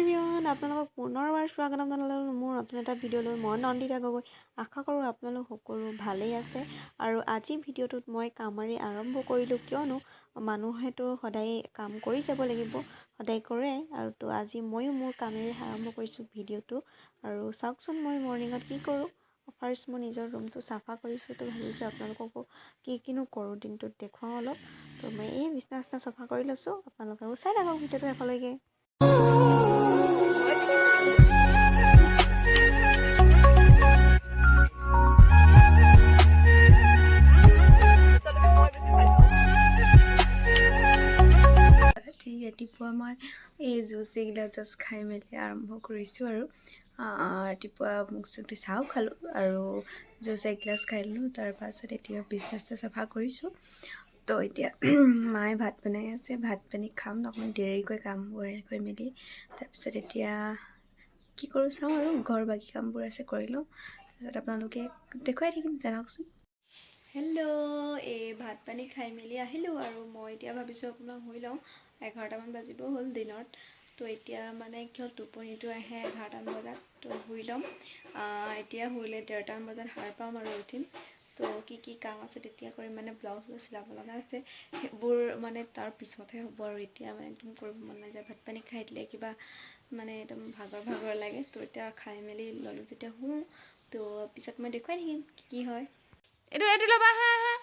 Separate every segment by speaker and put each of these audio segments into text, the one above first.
Speaker 1: Everyone, আপোনালোকক পুনৰবাৰ স্বাগতম জনালোঁ মোৰ নতুন এটা ভিডিঅ'লৈ। মই নন্দিতা গগৈ। আশা কৰোঁ আপোনালোক সকলো ভালেই আছে। আৰু আজি ভিডিঅ'টোত মই কামেৰে আৰম্ভ কৰিলোঁ, কিয়নো মানুহেতো সদায় কাম কৰি যাব লাগিব, সদায় কৰে। আৰু তো আজি ময়ো মোৰ কামেৰে আৰম্ভ কৰিছোঁ ভিডিঅ'টো। আৰু চাওকচোন মই মৰ্ণিঙত কি কৰোঁ। ফাৰ্ষ্ট মই নিজৰ ৰুমটো চাফা কৰিছোঁ, তো ভাবিছোঁ আপোনালোককো কি কিনো কৰোঁ দিনটোত দেখুৱাওঁ অলপ। তো মই এই বিচনা চিচনা চাফা কৰি লৈছোঁ, আপোনালোকেও চাই থাকক ভিডিঅ'টো শেষলৈকে।
Speaker 2: আজি ৰাতিপুৱা মই এই জুচ এইগিলা জাষ্ট খাই মেলি আৰম্ভ কৰিছোঁ। আৰু ৰাতিপুৱা মুখ চুখ ধুই চাহো খালোঁ আৰু জুচ এগিলাচ খাই ল'লোঁ। তাৰপাছত এতিয়া বিচনা চিচনা চাফা কৰিছোঁ। তো এতিয়া মায়ে ভাত বনাই আছে, ভাত পানী খাম অকণমান দেৰিকৈ কামবোৰ কৰি মেলি। তাৰপিছত এতিয়া কি কৰোঁ চাওঁ আৰু ঘৰ বাকী কামবোৰ আছে কৰি লওঁ, তাৰপিছত আপোনালোকে দেখুৱাই থাকিম, জনাওকচোন।
Speaker 1: হেল্ল', এই ভাত পানী খাই মেলি আহিলোঁ আৰু মই এতিয়া ভাবিছোঁ অকণমান শুই লওঁ। 11টামান বাজিব হ'ল দিনত। তো এতিয়া মানে কি হ'ল, টোপনিটো আহে 11টামান বজাত, তো শুই ল'ম। এতিয়া শুলে 1:30মান বজাত সাৰ পাম আৰু উঠিম। তো কি কি কাম আছে তেতিয়া কৰিম, মানে ব্লাউজ চিলাব লগা আছে, সেইবোৰ মানে তাৰ পিছতহে হ'ব। আৰু এতিয়া মানে একদম কৰিব মন নাযায়, ভাত পানী খাই দিলে কিবা মানে একদম ভাগৰ ভাগৰ লাগে। তো এতিয়া খাই মেলি ল'লোঁ যেতিয়া শুওঁ, তো পিছত মই দেখুৱাই থাকিম কি কি হয়।
Speaker 3: এইটো এইটো ল'বা। হা হা,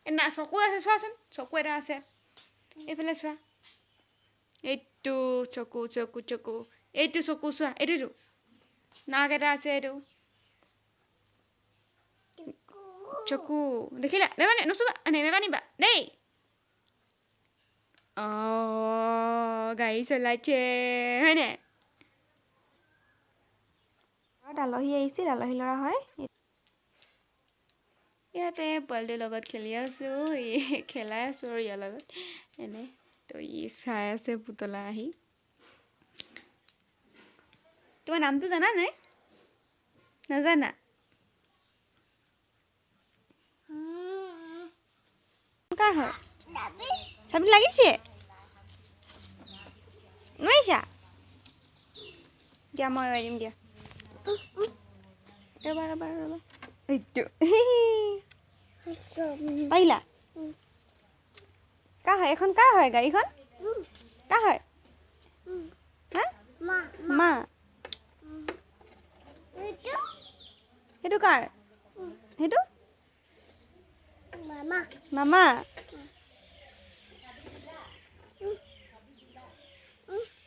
Speaker 3: এই না, চকু আছে, চোৱাচোন, চকু এটা আছে এইফালে চোৱা। এইটো চকু চকু চকু, এইটো চকু চোৱা, এইটোতো নাক এটা আছে, এইটো চকু দেখিলা? নাজানে, নুচুবা, নেটানিবা দেই। অঁ, গাড়ী চলাইছে হয়নে?
Speaker 1: ঘৰত আলহী আহিছিল, আলহী ল'ৰা হয়।
Speaker 3: ইয়াতে পোৱালিটোৰ লগত খেলি আছোঁ, ই খেলাই আছোঁ আৰু ইয়াৰ লগত এনেই। তো ই চাই আছে পুতলা আহি।
Speaker 1: তোমাৰ নামটো জানা নাই? নাজানা? কাৰ হয়? চাবি লাগিছে, নোৱাৰিছা? দিয়া, মই এৰাই দিম দিয়া। ৰ'বা ৰ'বা ৰ'বা, এইটো পাৰিলা? কাৰ হয় এইখন? কাৰ হয় গাড়ীখন? কাৰ হয়? হা, মা। সেইটো কাৰ? সেইটো মামা।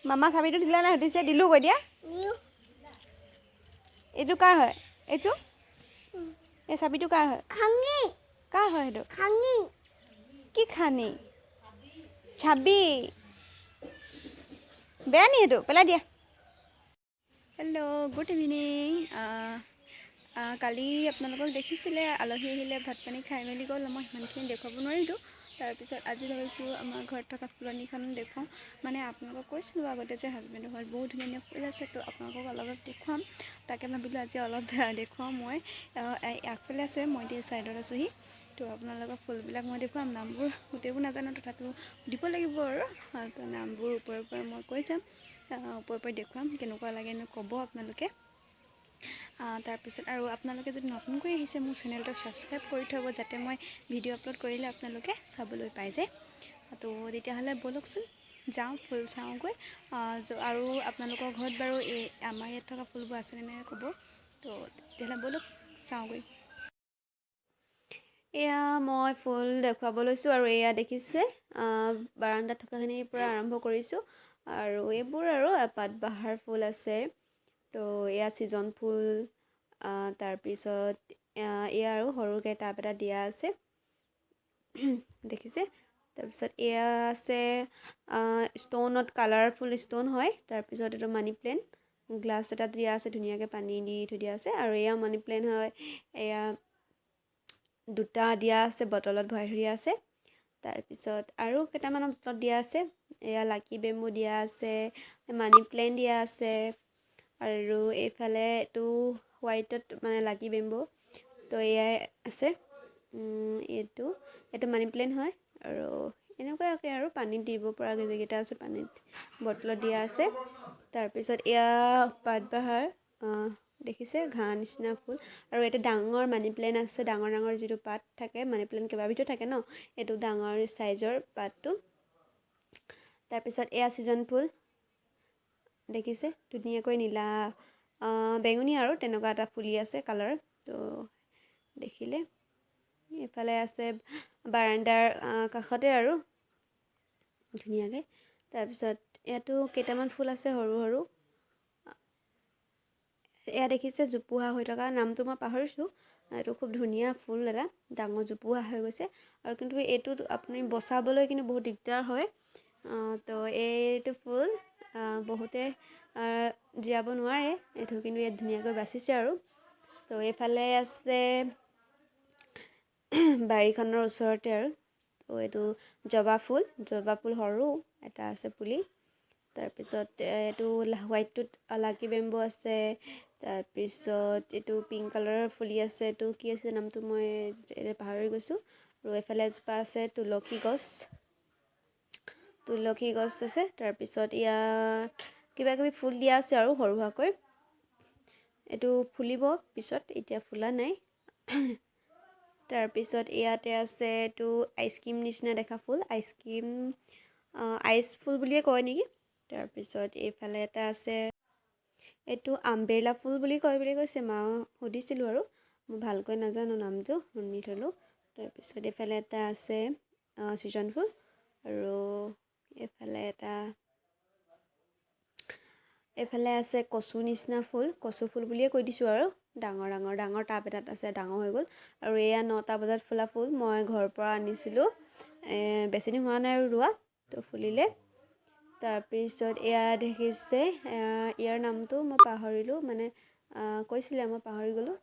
Speaker 1: মামা চাবিটো দিলা নাই সুধিছে, দিলোঁ গৈ দিয়া। এইটো কাৰ হয়? এইটো, এই চাবিটো কাৰ হয়? কাৰ হয় সেইটো? কি খানি চাবি বেয়া নি? সেইটো পেলাই দিয়া। Hello', good evening. কালি আপোনালোকক দেখিছিলে, আলহী আহিলে, ভাত পানী খাই মেলি গ'ল, মই সিমানখিনি দেখুৱাব নোৱাৰিলোঁ। তাৰপিছত আজি ভাবিছোঁ আমাৰ ঘৰত থকা ফুলনিখন দেখুৱাওঁ। মানে আপোনালোকক কৈছিলোঁ আগতে যে হাজবেণ্ডৰ ঘৰত বহুত ধুনীয়া ধুনীয়া ফুল আছে, তো আপোনালোকক অলপ অলপ দেখুৱাম, তাকে ভাবিলোঁ আজি অলপ দেখুৱাওঁ। মই আগফালে আছে, মই এতিয়া ছাইডত আছোঁহি। তো আপোনালোকৰ ফুলবিলাক মই দেখুৱাম, নামবোৰ গোটেইবোৰ নাজানো, তথাপিও সুধিব লাগিব আৰু। তো নামবোৰ ওপৰে ওপৰে মই কৈ যাম, ওপৰে ওপৰে দেখুৱাম, কেনেকুৱা লাগেনো ক'ব আপোনালোকে। তাৰপিছত আৰু আপোনালোকে যদি নতুনকৈ আহিছে মোৰ চেনেলটো ছাবস্ক্ৰাইব কৰি থ'ব, যাতে মই ভিডিঅ' আপলোড কৰিলে আপোনালোকে চাবলৈ পাই যায়। তো তেতিয়াহ'লে ব'লকচোন যাওঁ ফুল চাওঁগৈ। আৰু আপোনালোকৰ ঘৰত বাৰু এই আমাৰ ইয়াত থকা ফুলবোৰ আছেনে নাই ক'ব। তো তেতিয়াহ'লে ব'লক চাওঁগৈ। এয়া মই ফুল দেখুৱাব লৈছোঁ আৰু এয়া দেখিছে বাৰাণ্ডাত থকাখিনিৰ পৰা আৰম্ভ কৰিছোঁ। আৰু এইবোৰ আৰু পাতবাহাৰ ফুল আছে, তো এয়া ছিজন ফুল। তাৰপিছত এয়া আৰু সৰুকৈ টাব এটা দিয়া আছে, দেখিছে। তাৰপিছত এয়া আছে ষ্ট'নত কালাৰফুল ষ্ট'ন হয়। তাৰপিছত এইটো মানি প্লেণ্ট, গ্লাছ এটা দিয়া আছে, ধুনীয়াকৈ পানী দি থৈ দিয়া আছে। আৰু এয়া মানি প্লেণ্ট হয়, এয়া দুটা দিয়া আছে, বটলত ভৰাই থৈ দিয়া আছে। তাৰপিছত আৰু কেইটামানৰ বটলত দিয়া আছে। এয়া লাকি বেম্বু দিয়া আছে, মানি প্লেণ্ট দিয়া আছে। আৰু এইফালে এইটো হোৱাইটত মানে লাকি বেম্বু, তো এয়াই আছে। এইটো এইটো মানি প্লেণ্ট হয়। আৰু এনেকুৱাকৈ আৰু পানীত দিব পৰাকৈ যিকেইটা আছে পানীত বটলত দিয়া আছে। তাৰপিছত এয়া পাতবাহাৰ, দেখিছে ঘাঁহ নিচিনা ফুল। আৰু এটা ডাঙৰ মানি প্লেণ্ট আছে, ডাঙৰ ডাঙৰ যিটো পাত থাকে, মানি প্লেণ্ট কেইবাবিধো থাকে ন, এইটো ডাঙৰ চাইজৰ পাতটো। তাৰপিছত এয়া ছিজন ফুল, দেখিছে ধুনীয়াকৈ নীলা বেঙুনীয়া আৰু তেনেকুৱা এটা ফুলি আছে কালাৰ, তো দেখিলে। এইফালে আছে বাৰাণ্ডাৰ কাষতে আৰু ধুনীয়াকৈ। তাৰপিছত ইয়াতো কেইটামান ফুল আছে সৰু সৰু। এয়া দেখিছে জোপোহা হৈ থকা, নামটো মই পাহৰিছোঁ। এইটো খুব ধুনীয়া ফুল এটা, ডাঙৰ জোপোহা হৈ গৈছে। আৰু কিন্তু এইটোত আপুনি বচাবলৈ কিন্তু বহুত দিগদাৰ হয়। তো এইটো ফুল বহুতে জীয়াব নোৱাৰে, এইটো কিন্তু ইয়াত ধুনীয়াকৈ বাচিছে আৰু। তো এইফালে আছে বাৰীখনৰ ওচৰতে আৰু। তো এইটো জবা ফুল, জবা ফুল সৰু এটা আছে পুলি। তাৰপিছত এইটো হোৱাইটটোত লাকি বেম্বো আছে। তাৰপিছত এইটো পিংক কালাৰৰ ফুলি আছে, এইটো কি আছে নামটো মই এতিয়া পাহৰি গৈছোঁ। আৰু এইফালে এজোপা আছে তুলসী গছ, তুলসী গছ আছে। তাৰপিছত ইয়াত কিবা কিবি ফুল দিয়া আছে আৰু সৰু সুৰাকৈ। এইটো ফুলিব পিছত, এতিয়া ফুলা নাই। তাৰপিছত ইয়াতে আছে এইটো আইচক্ৰীম নিচিনা দেখা ফুল, আইচক্ৰীম আইচ ফুল বুলিয়ে কয় নেকি। তাৰপিছত এইফালে এটা আছে, এইটো আমব্ৰেলা ফুল বুলি কয় বুলি কৈছে মা, সুধিছিলোঁ আৰু মই ভালকৈ নাজানো নামটো, শুনি থ'লোঁ। তাৰপিছত এইফালে এটা আছে ছিজন ফুল। আৰু এইফালে এটা, এইফালে আছে কচু নিচিনা ফুল, কচু ফুল বুলিয়ে কৈ দিছোঁ আৰু। ডাঙৰ ডাঙৰ ডাঙৰ টাব এটাত আছে, ডাঙৰ হৈ গ'ল। আৰু এয়া 9টা বজাত ফুলা ফুল, মই ঘৰৰ পৰা আনিছিলোঁ, বেছি দিন হোৱা নাই আৰু ৰোৱা, তো ফুলিলে। তাৰপিছত এয়া দেখিছে, ইয়াৰ নামটো মই পাহৰিলোঁ, মানে কৈছিলে মই পাহৰি গ'লোঁ।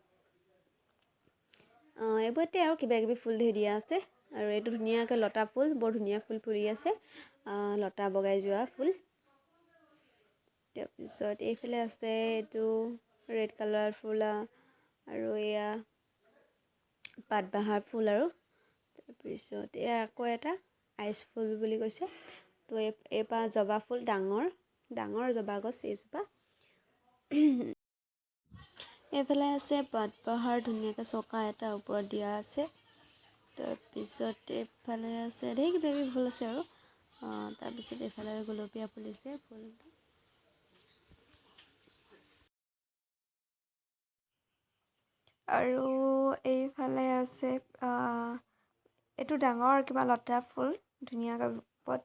Speaker 1: এইবোৰতে আৰু কিবা কিবি ফুল ধেৰ দিয়া আছে। আৰু এইটো ধুনীয়াকৈ লতা ফুল, বৰ ধুনীয়া ফুল ফুলি আছে, লতা বগাই যোৱা ফুল। তাৰপিছত এইফালে আছে এইটো ৰেড কালাৰ ফুলা, আৰু এয়া পাতবাহাৰ ফুল আৰু। তাৰপিছত এয়া আকৌ এটা আইচ ফুল বুলি কৈছে। তো এইপা জবা ফুল, ডাঙৰ ডাঙৰ জবা গছ এইজোপা। এইফালে আছে পাতবাহাৰ, ধুনীয়াকৈ চকা এটা ওপৰত দিয়া আছে। তাৰপিছত এইফালে আছে ঢেৰ কিবা কিবি ফুল আছে আৰু। তাৰপিছত এইফালে গোলপীয়া ফুলিছে ফুলটো।
Speaker 2: আৰু এইফালে আছে এইটো ডাঙৰ কিবা লতা ফুল, ধুনীয়াকৈ ওপৰত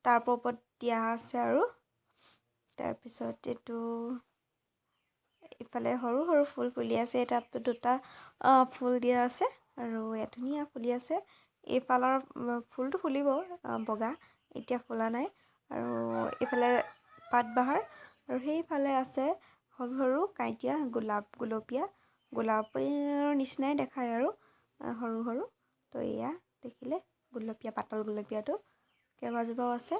Speaker 2: তাৰ ওপৰত দিয়া আছে আৰু। তাৰপিছত এইটো ইফালে সৰু সৰু ফুল ফুলি আছে, এই টাবটোত দুটা ফুল দিয়া আছে। আৰু ইয়াত ধুনীয়া ফুলি আছে। এইফালৰ ফুলটো ফুলিব বগা, এতিয়া ফুলা নাই। আৰু এইফালে পাতবাহাৰ, আৰু সেইফালে আছে সৰু সৰু কাঁইটীয়া গোলাপ, গোলপীয়া গোলাপৰ নিচিনাই দেখায় আৰু সৰু সৰু। তো এয়া দেখিলে গোলপীয়া, পাতল গোলপীয়াটো কেইবাজোপাও আছে।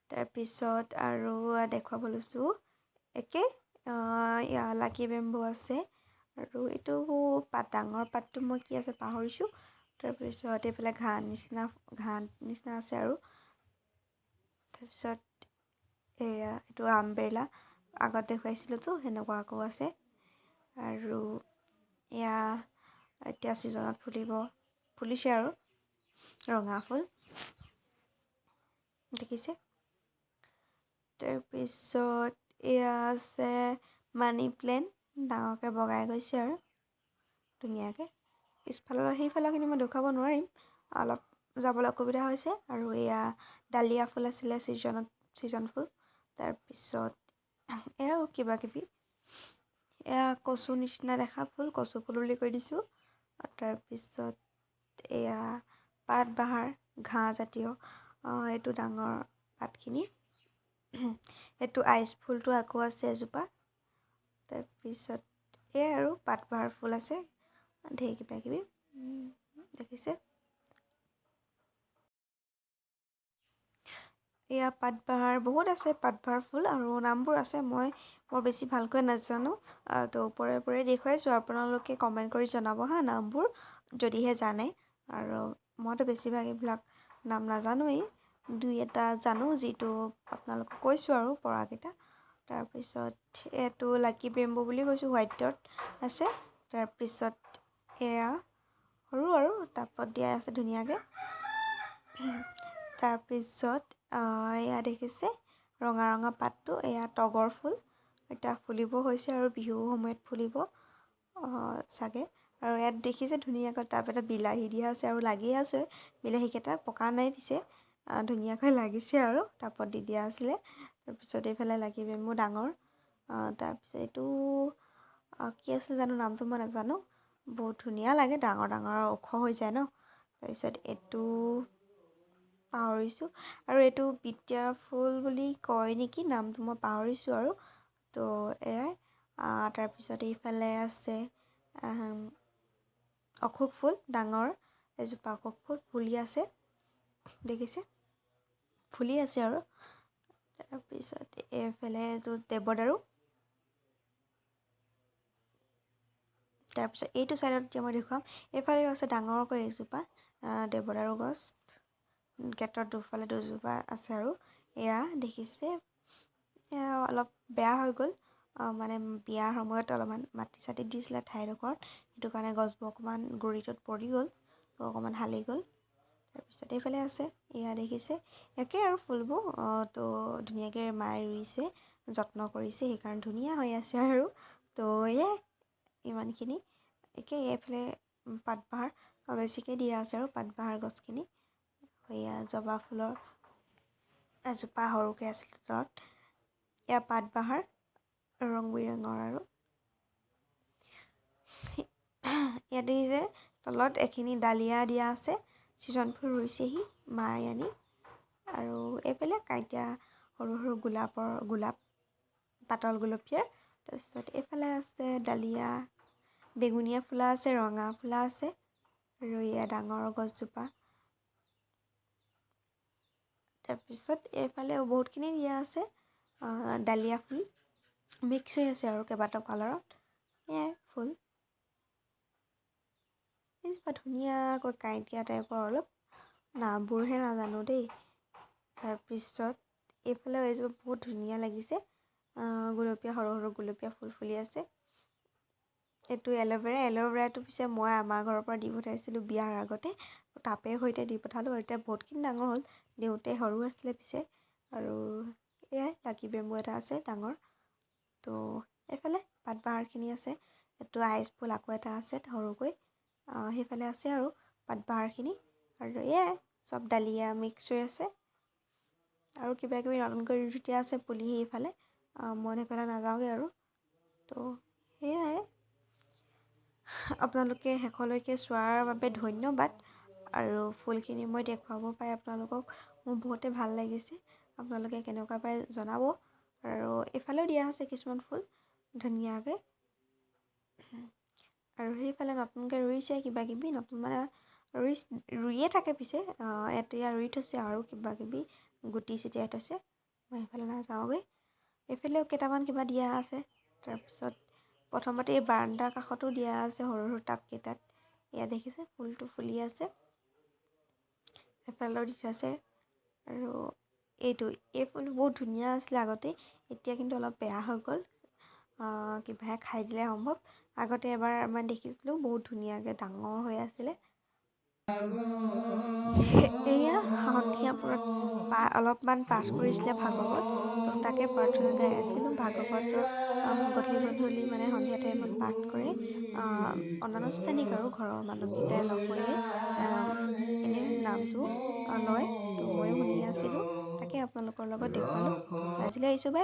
Speaker 2: তাৰপিছত আৰু দেখুৱাব লৈছোঁ একে লাকি বেম্বো আছে। আৰু এইটো পাত, ডাঙৰ পাতটো মই কি আছে পাহৰিছোঁ। তাৰপিছত এইফালে ঘাঁহ নিচিনা আছে আৰু। তাৰপিছত এয়া এইটো আমব্ৰেলা আগত দেখুৱাইছিলোঁতো, সেনেকুৱা আকৌ আছে। আৰু এয়া এতিয়া ছিজনত ফুলিছে আৰু ৰঙা ফুল দেখিছে। তাৰপিছত এয়া আছে মানি প্লেণ্ট, ডাঙৰকৈ বগাই গৈছে আৰু ধুনীয়াকৈ। পিছফালৰ সেইফালৰখিনি মই দেখুৱাব নোৱাৰিম, অলপ যাবলৈ অসুবিধা হৈছে। আৰু এয়া ডালিয়া ফুল আছিলে ছিজন ফুল। তাৰপিছত এয়াও কিবা কিবি, এয়া কচু নিচিনা দেখা ফুল, কচু ফুল বুলি কৈ দিছোঁ। তাৰপিছত এয়া পাতবাহাৰ, ঘাঁহ জাতীয় এইটো ডাঙৰ পাতখিনি। এইটো আইচ ফুলটো আকৌ আছে এজোপা। তাৰপিছত এয়া আৰু পাতবাহাৰ ফুল আছে, ঢেৰ কিবা কিবি দেখিছে। এয়া পাতবাহাৰ বহুত আছে, পাতবাহাৰ ফুল আৰু নামবোৰ আছে, মই বৰ বেছি ভালকৈ নাজানো। তো ওপৰে ওপৰে দেখুৱাইছোঁ, আপোনালোকে কমেণ্ট কৰি জনাব হা নামবোৰ যদিহে জানে। আৰু মইতো বেছিভাগ এইবিলাক নাম নাজানোৱেই, দুই এটা জানো যিটো আপোনালোকক কৈছোঁ আৰু পৰাকেইটা। তাৰপিছত এইটো লাকি বেম্বু বুলি কৈছোঁ, হোৱাইটত আছে। তাৰপিছত এয়া সৰু আৰু টাবত দিয়া আছে ধুনীয়াকৈ। তাৰপিছত এয়া দেখিছে ৰঙা ৰঙা পাতটো, এয়া তগৰ ফুল, এতিয়া ফুলিব হৈছে আৰু বিহু সময়ত ফুলিব চাগে। আৰু ইয়াত দেখিছে ধুনীয়াকৈ টাব এটা বিলাহী দিয়া আছে আৰু লাগি আছে বিলাহীকেইটা, পকা নাই পিছে, ধুনীয়াকৈ লাগিছে আৰু টাবত দি দিয়া আছিলে। তাৰপিছত এইফালে লাকি বেম্বু ডাঙৰ। তাৰপিছত এইটো কি আছিল জানো, নামটো মই নাজানো, বহুত ধুনীয়া লাগে, ডাঙৰ ডাঙৰ ওখ হৈ যায় ন। তাৰপিছত এইটো পাহৰিছোঁ আৰু এইটো বিদ্যা ফুল বুলি কয় নেকি, নামটো মই পাহৰিছোঁ আৰু। তো এয়াই। তাৰপিছত এইফালে আছে অশোক ফুল, ডাঙৰ এজোপা অশোক ফুল ফুলি আছে, দেখিছে ফুলি আছে আৰু। তাৰপিছত এইফালে এইটো দেৱদাৰু। তাৰপিছত এইটো ছাইডত এতিয়া মই দেখুৱাম, এইফালেও আছে ডাঙৰকৈ এজোপা দেৱদাৰু গছ, গেটৰ দুফালে দুজোপা আছে আৰু। এয়া দেখিছে, এয়া অলপ বেয়া হৈ গ'ল, মানে বিয়াৰ সময়ত অলপমান মাটি চাটি দিছিলে ঠাইডোখৰত, সেইটো কাৰণে গছবোৰ অকণমান গুৰিটোত পৰি গ'ল, অকণমান হালি গ'ল। তাৰপিছত এইফালে আছে, এয়া দেখিছে একে আৰু ফুলবোৰ, তো ধুনীয়াকৈ মায়ে ৰুইছে, যত্ন কৰিছে, সেইকাৰণে ধুনীয়া হৈ আছে আৰু। তো এয়াই ইমানখিনি। একে এইফালে পাতবাহাৰ বেছিকৈ দিয়া আছে আৰু পাতবাহাৰ গছখিনি। এয়া জবা ফুলৰ এজোপা সৰুকৈ আছিল তলত, এয়া পাতবাহাৰ ৰং বিৰঙৰ। আৰু ইয়াত দেখিছে তলত এখিনি ডালিয়া দিয়া আছে, ছিজন ফুল ৰুইছেহি মায়ে আনি। আৰু এইফালে কাঁইটীয়া সৰু সৰু গোলাপৰ গোলাপ, পাতল গুলপীয়াৰ। তাৰপিছত এইফালে আছে ডালিয়া, বেঙুনীয়া ফুলা আছে, ৰঙা ফুলা আছে। আৰু এয়া ডাঙৰ গছজোপা। তাৰপিছত এইফালে বহুতখিনি দিয়া আছে ডালিয়া ফুল, মিক্স হৈ আছে আৰু কেইবাটাও কালাৰত। এয়াই ফুল, এইজোপা ধুনীয়াকৈ কাঁইটীয়া টাইপৰ অলপ, নামবোৰহে নাজানো দেই। তাৰপিছত এইফালেও এইজোপা বহুত ধুনীয়া লাগিছে, গুলপীয়া সৰু সৰু গুলপীয়া ফুল ফুলি আছে। এইটো এল'ভেৰা, এল'ভেৰাটো পিছে মই আমাৰ ঘৰৰ পৰা দি পঠাইছিলোঁ বিয়াৰ আগতে, তাপে সৈতে দি পঠালোঁ আৰু এতিয়া বহুতখিনি ডাঙৰ হ'ল, দিওঁতে সৰু আছিলে পিছে। আৰু এয়াই লাকি বেম্বু এটা আছে ডাঙৰ। তো এইফালে পাতবাহাৰখিনি আছে, এইটো আইচ ফুল আকৌ এটা আছে সৰুকৈ, সেইফালে আছে আৰু পাতবাহাৰখিনি। আৰু এয়াই চব ডালিয়া মিক্স হৈ আছে আৰু কিবা কিবি নতুনকৈ ৰুই দিয়া আছে পুলি সেইফালে, মই সেইফালে নাযাওঁগৈ আৰু। তো সেয়াই, আপোনালোকে শেষলৈকে চোৱাৰ বাবে ধন্যবাদ। আৰু ফুলখিনি মই দেখুৱাব পাই আপোনালোকক মোৰ বহুতে ভাল লাগিছে, আপোনালোকে কেনেকুৱা পায় জনাব। আৰু এইফালেও দিয়া আছে কিছুমান ফুল ধুনীয়াকৈ। আৰু সেইফালে নতুনকৈ ৰুইছে কিবা কিবি, নতুন মানে ৰুইয়ে থাকে পিছে, এতিয়া ৰুই থৈছে আৰু কিবা কিবি গুটি ছিটিয়াই থৈছে, মই সেইফালে নাযাওঁগৈ। এইফালেও কেইটামান কিবা দিয়া আছে। তাৰপিছত প্ৰথমতে এই বাৰাণ্ডাৰ কাষতো দিয়া আছে সৰু সৰু টাবকেইটাত, এয়া দেখিছে ফুলটো ফুলি আছে, এফালেও দি থৈছে। আৰু এইটো এই ফুলটো বহুত ধুনীয়া আছিলে আগতে, এতিয়া কিন্তু অলপ বেয়া হৈ গ'ল, কিবাহে খাই দিলে সম্ভৱ। আগতে এবাৰ মই দেখিছিলোঁ বহুত ধুনীয়াকৈ ডাঙৰ হৈ আছিলে। এয়া সন্ধিয়াপুৰত অলপমান পাঠ কৰিছিলে ভাগৱত, তাকে প্ৰাৰ্থনা গাই আছিলোঁ। ভাগৱতৰ গধূলি গধূলি মানে সন্ধিয়া টাইমত পাঠ কৰে, অনানুষ্ঠানিক আৰু ঘৰৰ মানুহকেইটাই লগ হৈয়ে এনে নামটো লয়। তো ময়ো শুনি আছিলোঁ, তাকে আপোনালোকৰ লগত দেখুৱালোঁ। আজিলৈ আহিছোঁ, বাই।